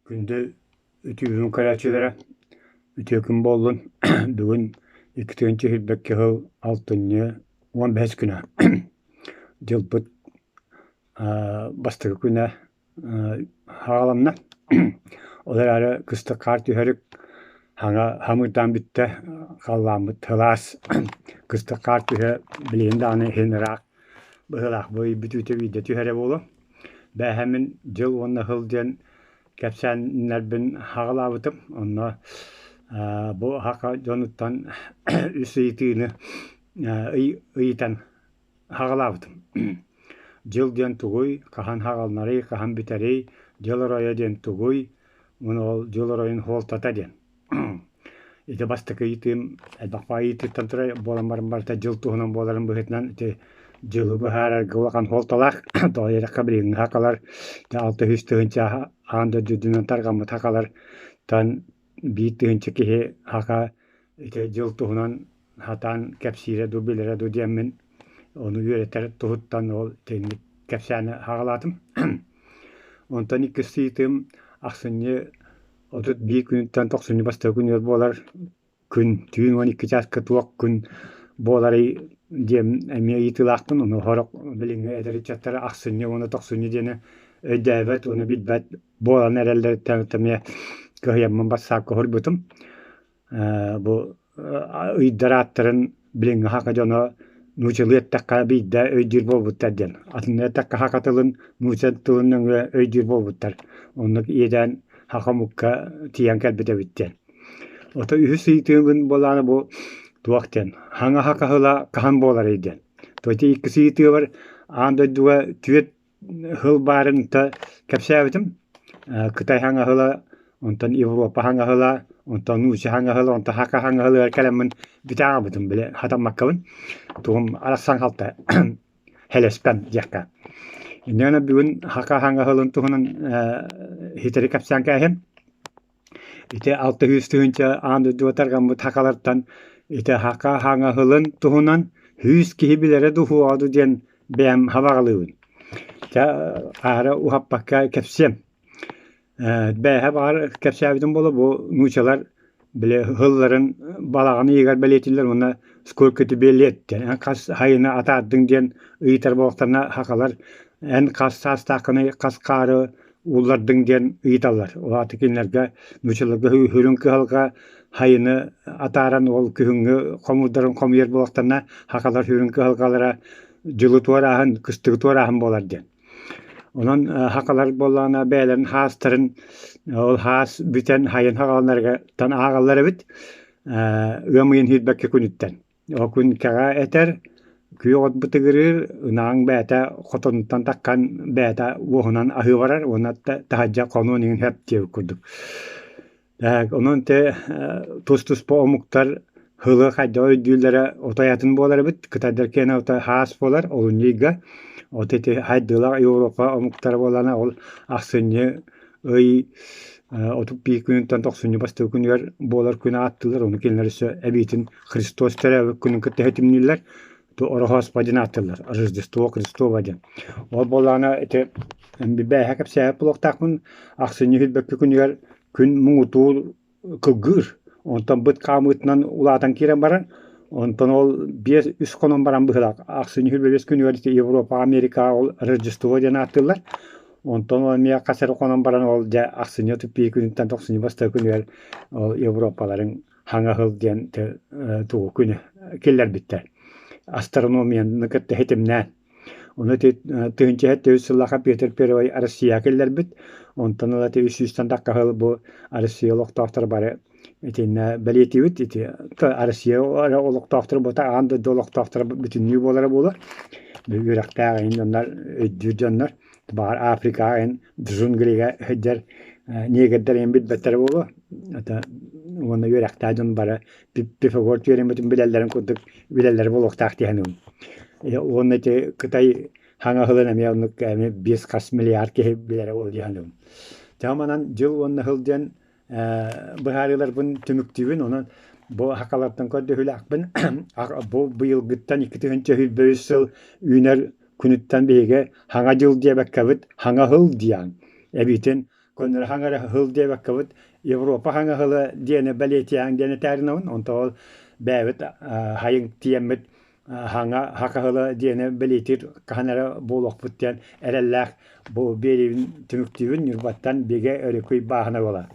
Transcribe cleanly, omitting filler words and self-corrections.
Күндү үтүөбүн көрөөччүлэрэ, үтүө күн буоллун. Бүгүн 2022 сыл алтынньы 15 күнэ. Дьылбыт бастакы күнэ хааланна. Ол эрээри кыстык хаар түһэрик хаҥа хамыырдаан бүттэ, халлааммыт сылаас. Кыстык хаар түһэ билигин даҕаны иһин ыраах быһыылаах бу ый бүтүүтэ биирдэ түһэрэ буолуо. Бээһэ мин дьыл уонна сыл диэн кэпсээннэрбин хаҕалаабытым. Онно бу саха дьонуттан үс ыйытыыны ыйытан хаҕалаабытым. Дьыл диэн тугуй, хаһан хаҕаланарый, хаһан бүтэрий, дьыл оройо диэн тугуй, уонна ол дьыл оройун суолтата диэн. Ити бастакы ыйытыым элбэх баҕайы ыйытыыттан турар буолан баран барыта дьыл туһунан буоларын быһыытынан ити дьылы быһаарарга улахан суолталаах. Тоҕо диэтэххэ билиҥҥи сахалар 600 тыһыынча аан дойду үрдүнэн тарҕаммыт сахалартан 1 тыһыынча киһи саха ити дьыл туһунан сатаан кэпсиирэ дуу, билэрэ дуу диэммин ону үөрэтэр туһуттан ол итинник кэпсээни саҕалаатым. Онтон иккис ыйытыым ахсынньы 31 күнүттэн тохсунньу бастакы күнүгэр буолар күн түүн 12 чааска туох күн буоларый диэн эмиэ ыйытыылаахпын. Ону сорох билиҥҥи эдэр ыччаттар ахсынньы уонна тохсунньу диэни өйдөөбөт уонна билбэт буолан эрэллэриттэн эмиэ кыһыйаммын бассаапка суруйбутум. Бу ыйдар ааттарын билиҥҥи саха дьоно нууччалыы эттэххэ биирдэ өйдүүр буолбуттар диэн. Атынны эттэххэ саха тылын нуучча тылын нөҥүө өйдүүр буолбуттар. Оннук иэдээн саха омукка тиийэн кэлбит эбит диэн. Ото үһүс ыйытыыбын буолааны бу туох диэн хаҥа саха ыла хаһан буоларый диэн. То ити иккис ыйытыыбар аан дойдуга түөрт Сыл баарын та кэпсээбитим. Кытай хаҥаһыла, онтон Европа хаҥаһыла, онтон Нууча хаҥаһыла, онтон Хака хаҥаһылыгар кэлэммин бүтэ аҕабытым, били хатаммаккабын. Тугум арахсан халта хэлэспэм диэххэ. Инньэ бүгүн Хака хаҥаһылын туһунан хитэри кэпсээн кээһим. Ити 600 тыһыынча аан дойдуга тарҕаммыт хакалартан ити хака хаҥаһылын туһунан 100 киһи билэрэ дуу суоҕа дуу диэн бэйэм хабаҕалыыбын. Чэ, аһара уһаппакка кэпсиэм. Бээһэ баҕар кэпсээбитим буолуо, бу нуучалар били ыһылларын балаҕан ыйыгар бэлиэтииллэр уонна сколько тебе лет диэн эн хас сайыны атаардыҥ диэн ыйытар буоллахтарына сахалар эн хас саастааххыный хас хаары ууллардыҥ диэн ыйыталлар. Ол аата кинилэргэ нуучаларга үрүҥ кыһалҕа сайыны атааран ол күһүҥҥү хомуурдарын хомуйар буоллахтарына сахалар үрүҥ кыһалҕалара дьылы туорааһын, кыстыгы туорааһын буолар диэн. Онон сахалар буоллаҕына бэйэлэрин хаастарын ол хаас бүтэн сайын саҕаланарыгар ааҕаллар эбит ыам ыйын сүүрбэккэ күнүттэн. Ол күн кэҕэ этэр, күөх от бытыгырыыр, ынаҕыҥ бэйэтэ хотонуттан таххан бэйэтэ уоһунан аһыы барар уонна таһырдьа хонуон иһин сөп диэбит курдук. Онон ити тус-туспа омуктар сылы хайдах өйдүүллэрэ отой атын буолар эбит. Кытайдар киэнэ отой хаас буолар олунньу ыйга. От ити хайдыылаах Европа омуктара буоллаҕына ол ахсынньы ый 31 күнүттэн тохсунньу бастакы күнүгэр буолар күнү ааттыыллар. Ону кинилэр өссө эбиитин Христос төрөөбүт күнүн кытта ситимнииллэр. Ороһооспо диэн ааттыыллар. Рождество Христово диэн. Ол буоллаҕына ити бэйэһэ кэпсээбит буолуохтаахпын. Ахсынньы сүүрбэккэ күнүгэр күн муҥутуур кылгыыр. Онтон быт хаамыытынан улаатан киирэн баран, онтон ол биэс үс хонон баран быһыылаах. Ахсынньы 25 күнүгэр ити Европаҕа, Америкаҕа ол Рождество диэн ааттыыллар. Онтон ол эмиэ хас эрэ хонон баран ол дьэ ахсынньы 31 күнүттэн тохсунньу бастакы күнүгэр ол Европаларын Хаҥа сыл диэн тугу күнү киллэрбиттэр. Астрономияны кытта ситимнээн. Ону ити 1703 сыллаахха Петр Первый Россияҕа киллэрбит. Онтон ыла ити 300-тэн тахха сыл бу Россия олохтоохторо бары итиннэ бэлиэтиибит. Ити Россия эрэ олохтоохторо буолта аан дойду олохтоохторо бүтүннүү буолара буолар. Үөрэхтээх иһин дьоннор, өйдүүр дьоннор. Баҕар Африкаҕа иһин джунглига сылдьар негрдэр иһин билбэттэрэ буолуо. Это уонна үөрэхтээх дьон бары Пифагор теорематын билэллэрин курдук билэллэрэ буолуохтаах дии саныыбын. Уонна ити Кытай хаҥа сылын эмиэ оннук эмиэ биэс хас миллиард киһи билэрэ буолуо дии саныыбын. Дьэ манан дьыл уонна сыл диэн быһаарыыларбын түмүктүүбүн. Онон бу сахалартан көрдөһүүлээхпин. Бу быйылгыттан 2023 сыл үүнэр күнүттэн биһиги Хаҥа дьыл диэбэккэбит, Хаҥа сыл диэн эбиитин. Көннөрү хаҥа эрэ сыл диэбэккэбит Европа хаҥа сыла диэни бэлиэтиэҕиҥ диэн этээринэбин. Онтон ол бэйэбит хайыҥ тиийэммит хаҥа саха сыла диэни бэлиэтиир хаһан эрэ буолуохпут диэн эрэллээх бу биэриибин түмүктүүбүн. Ньурбаттан Бигэ Өрүкүй Бааһына буолар.